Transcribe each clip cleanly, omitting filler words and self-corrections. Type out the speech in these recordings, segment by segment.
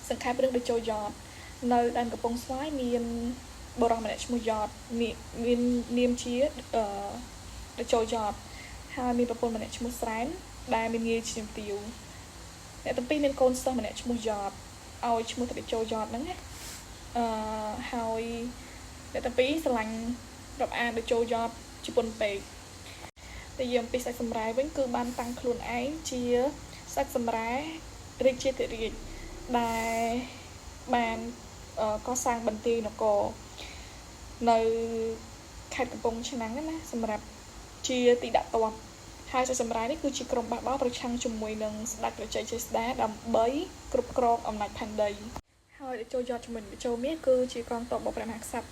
សង្ខេបរឿងតេជោយ៉តនៅដែនកំពង់ស្វាយមានបុរសម្នាក់ឈ្មោះយ៉តមាននាមជាអឺតេជោយ៉តហើយមានប្រពន្ធម្នាក់ឈ្មោះស្រែនដែលមានងារជាជំទាវអ្នកទាំងពីរមានកូនសិស្សម្នាក់ឈ្មោះយ៉តឲ្យឈ្មោះតេជោយ៉តហ្នឹងណាអឺហើយអ្នកទាំងពីរស្រឡាញ់រាប់អានតេជោយ៉តជាពន់ពេកតែយើងពីស្ដេចសម្រែវិញគឺបានតាំងខ្លួនឯងជាស្ដេចសម្រែរាជាធិរាជដែលបានកសាងបន្ទាយនគរនៅខេត្តកំពង់ឆ្នាំងណាសម្រាប់ជាទីដាក់ទ័ពហើយស្ដេចសម្រែនេះគឺជាក្រុមបះបោរប្រឆាំងជាមួយនឹងស្ដេចប្រជាចេស្តាដើម្បីគ្រប់គ្រងអំណាចផែនដីហើយតេជោយ៉តជាមួយនឹងតេជោមាសគឺជាកងទ័ពរបស់ព្រះមហាក្សត្រ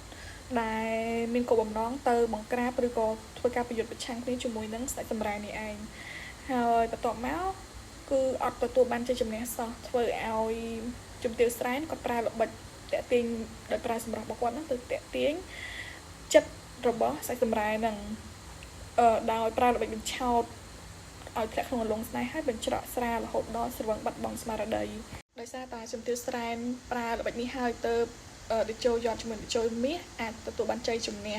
ដែលមានគោលបំណងទៅបង្ក្រាបឬក៏ធ្វើការប្រយុទ្ធប្រឆាំងគ្នាជាមួយនឹងស្ដេចសម្រែនេះឯងហើយបន្ទាប់មកគឺអត់ទទួលបានជ័យជំនះសោះធ្វើឲ្យជំទាវស្រែនគាត់ប្រើល្បិចតាក់ទាញដោយប្រើសម្រស់របស់គាត់ហ្នឹងទៅតាក់ទាញចិត្តរបស់ស្ដេចសម្រែហ្នឹងអឺដោយប្រើល្បិចបញ្ឆោតឲ្យធ្លាក់ក្នុងអលងស្នេហ៍ហើយបញ្ច្រកស្រារហូតដល់ស្រវឹងបាត់បង់ស្មារតីដោយសារតែជំទាវស្រែនប្រើល្បិចនេះហើយទៅតេជោយ៉តជាមួយតេជោមាសអាចទទួលបានជ័យជំនះ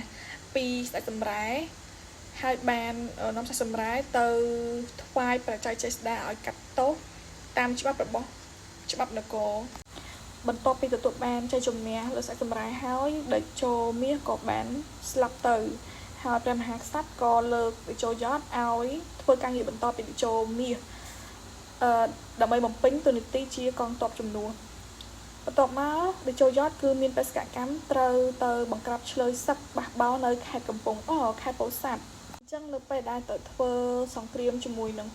ពីស្ដេចសម្រែហើយបាននាំស្ដេចសម្រែទៅថ្វាយព្រះចៅចេស្តាឲ្យកាត់ទោសតាមច្បាប់របស់ច្បាប់នគរបន្ទាប់ពីទទួលបានជ័យជំនះលើស្ដេចសម្រែហើយតេជោមាសក៏បានស្លាប់ទៅហើយព្រះមហាក្សត្រក៏លើកតេជោយ៉តឲ្យធ្វើការងារបន្តពីតេជោមាសអឺដើម្បីបំពេញតួនាទីជាកងទ័ពជំនួសបន្ទាប់មកតេជោយ៉តគឺមានបេសកកម្មត្រូវទៅបង្ក្រាបឈ្លើយសឹកបះបោរនៅខេត្តកំពង់អូខេត្តពោធិ៍សាត់អញ្ចឹងនៅពេលដែលទៅធ្វើសង្គ្រាមជាមួយនឹង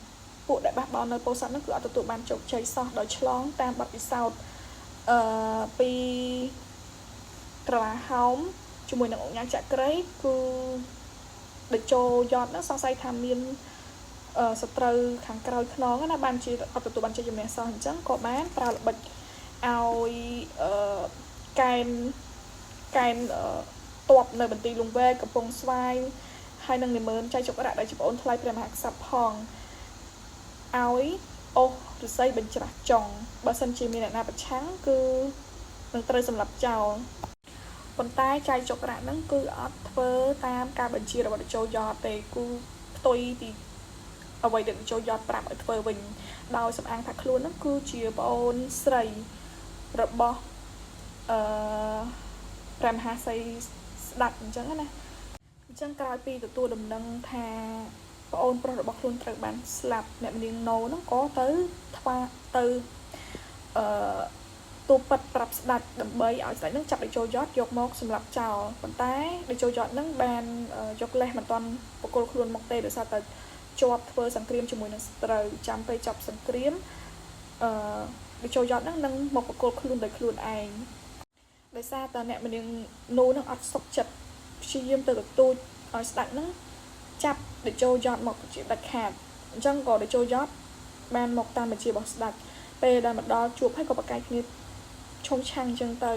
ពួកដែលបះបោរនៅពោធិ៍សាត់ហ្នឹងគឺអត់ទទួលបានជោគជ័យសោះដោយឆ្លងតាមបទពិសោធន៍អឺពីក្រឡាហោមជាមួយនឹងអង្គញាចក្រីគឺតេជោយ៉តហ្នឹងសង្ស័យថាមានសត្រូវខាងក្រោយខ្នងណាបានជាអត់ទទួលបានជ័យជំនះសោះអញ្ចឹងក៏បានប្រើល្បិចឲ្យកែនកែនតបនៅបន្ទាយលង្វែកកំពង់ស្វាយហើយនឹងនិមឺនចៃចុករៈដែលជាប្អូនថ្លៃព្រះមហាក្សត្រផងឲ្យអូសឫស្សីបញ្ច្រាស់ចុងបើសិនជាមានអ្នកណាប្រឆាំងគឺនឹងត្រូវសម្លាប់ចោលប៉ុន្តែចៃចុករៈហ្នឹងគឺអត់ធ្វើតាមការបញ្ជារបស់តេជោយ៉តទេគឺផ្ទុយពីអ្វីដែលតេជោយ៉តប្រាប់ឲ្យធ្វើវិញដោយសំអាងថាខ្លួនហ្នឹងគឺជាប្អូនស្រីរបស់អឺព្រះមហាសីស្ដេចអញ្ចឹងណាអញ្ចឹងក្រោយពីទទួលដំណឹងថាប្អូនប្រុសរបស់ខ្លួនត្រូវបានស្លាប់អ្នកនាងណូហ្នឹងក៏ទៅថ្វាទៅអឺទូប៉ិតប្រាប់ស្ដេចដើម្បីឲ្យស្ដេចហ្នឹងចាប់តេជោយ៉តយកមកសម្លាប់ចោលប៉ុន្តែតេជោយ៉តហ្នឹងបានយកលេសមិនទាន់បកគលខ្លួនមកទេដោយសារតែជាប់ធ្វើសង្គ្រាមជាមួយនឹងសត្រូវចាំពេលចប់សង្គ្រាមអឺតេជោយ៉តហ្នឹងនឹងមកបកគលខ្លួនដោយខ្លួនឯងដោយសារតែអ្នកមនាងនូនឹងអត់សុខចិត្តព្យាយាមទៅទទូចឲ្យស្ដេចហ្នឹងចាប់តេជោយ៉តមកជាដាច់ខាតអញ្ចឹងក៏តេជោយ៉តបានមកតាមបញ្ជារបស់ស្ដេចពេលដែលមកដល់ជួបហើយក៏ប្រកែកគ្នាឈុំឆាំងអញ្ចឹងទៅ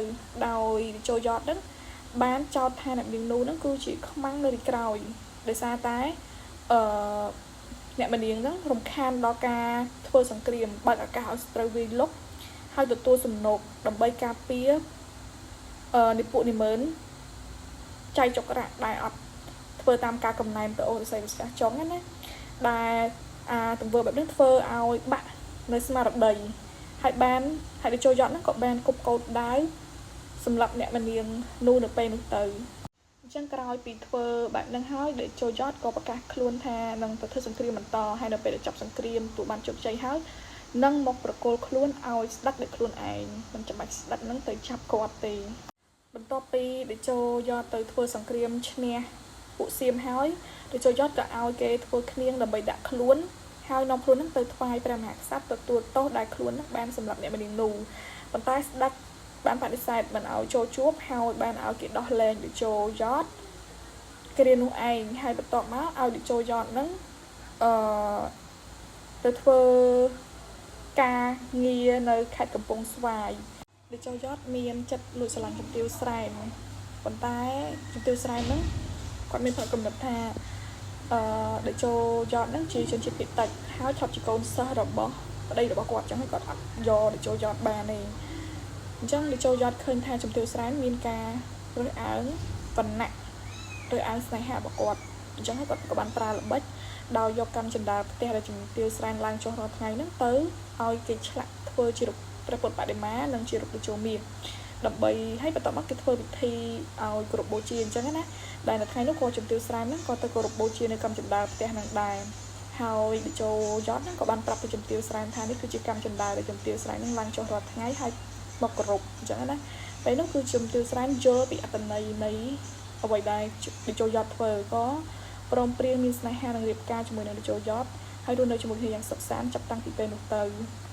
ដោយតេជោយ៉តហ្នឹងបានចោទថាអ្នកនាងនូហ្នឹងគឺជាខ្មាំងនៅពីក្រោយដោយសារតែអឺអ្នកមនាងហ្នឹងរំខានដល់ការធ្វើសង្គ្រាមបើកឱកាសឲ្យសត្រូវវាយលុកហើយទទួលសំណូកដើម្បីការពារអឺនិពួកនិមឺនចៃចុករៈដែលអត់ធ្វើតាមការកំណែនទៅអូរស័យវិស្កាចុងណាដែលអាទង្វើបែបនេះធ្វើឲ្យបាក់នៅស្មារតីហើយបានហើយតេជោយ៉តហ្នឹងក៏បានគប់កោតដាវសម្រាប់អ្នកមនាងនោះនៅពេលនោះទៅអញ្ចឹងក្រោយពីធ្វើបែបហ្នឹងហើយតេជោយ៉តក៏ប្រកាសខ្លួនថានឹងទៅធ្វើសង្គ្រាមបន្តហើយនៅពេលដែលចប់សង្គ្រាមទូបានជោគជ័យហើយនឹងមកប្រគល់ខ្លួនឲ្យស្ដេចដោយខ្លួនឯងមិនចាំបាច់ស្ដេចនឹងទៅចាប់គាត់ទេបន្ទាប់ពីតេជោយ៉តទៅធ្វើសង្គ្រាមឈ្នះពួកសៀមហើយតេជោយ៉តក៏ឲ្យគេធ្វើគ្នៀងដើម្បីដាក់ខ្លួនហើយនាំខ្លួននឹងទៅថ្វាយព្រះមហាក្សត្រទទួលទោសដែលខ្លួននឹងបានសម្រាប់អ្នកមនាងនោះប៉ុន្តែស្ដេចបានបដិសេធមិនឲ្យចូលជួបហើយបានឲ្យគេដោះលែងតេជោយ៉តគ្រានោះឯងហើយបន្ទាប់មកឲ្យតេជោយ៉តនឹងអឺទៅធ្វើការងារនៅខេត្តកំពង់ស្វាយតេជោយ៉តមានចិត្តលួចស្រឡាញ់ជំទាវស្រែនប៉ុន្តែជំទាវស្រែនហ្នឹងគាត់មានផ្នត់កំណត់ថាអឺតេជោយ៉តហ្នឹងជាជនជាតិភាគតិចហើយធ្លាប់ជាកូនសិស្សរបស់ប្តីរបស់គាត់ចឹងហើយគាត់អត់យកតេជោយ៉តបានទេ។ អញ្ចឹងតេជោយ៉តឃើញថាជំទាវស្រែនមានការរើសអើងវណ្ណៈរើសអើងស្នេហារបស់គាត់អញ្ចឹងហើយគាត់ក៏បានប្រើល្បិចដោយយកកម្មជណ្ដើរផ្ទះដែលជំទាវស្រែនឡើងចុះរាល់ថ្ងៃហ្នឹងទៅឲ្យគេឆ្លាក់ធ្វើជារូបព្រះពុទ្ធបដិមានិងជារូបតេជោមាសដើម្បីឲ្យបន្ទាប់មកគេធ្វើពិធីឲ្យគោរពបូជាអញ្ចឹងណាដែលនៅថ្ងៃនោះក៏ជំទាវស្រែនហ្នឹងក៏ទៅគោរពបូជានៅកម្មជណ្ដើរផ្ទះហ្នឹងដែរហើយតេជោយ៉តហ្នឹងក៏បានប្រាប់ទៅជំទាវស្រែនថានេះគឺជាកម្មជណ្ដើរដែលជំទាវស្រែនហ្នឹងឡើងចុះរាល់ថ្ងៃហើយមកគោរពអញ្ចឹងណាពេលនោះគឺជំទាវស្រែនយល់ពីអត្តន័យនៃអ្វីដែលតេជោយ៉តធ្វើក៏ព្រមព្រៀងមានស្នេហានិងរៀបការជាមួយនឹងតេជោយ៉តហើយរស់នៅជាមួយគ្នាយ៉ាងសុខសាន្តចាប់តាំងពីពេលនោះទៅ។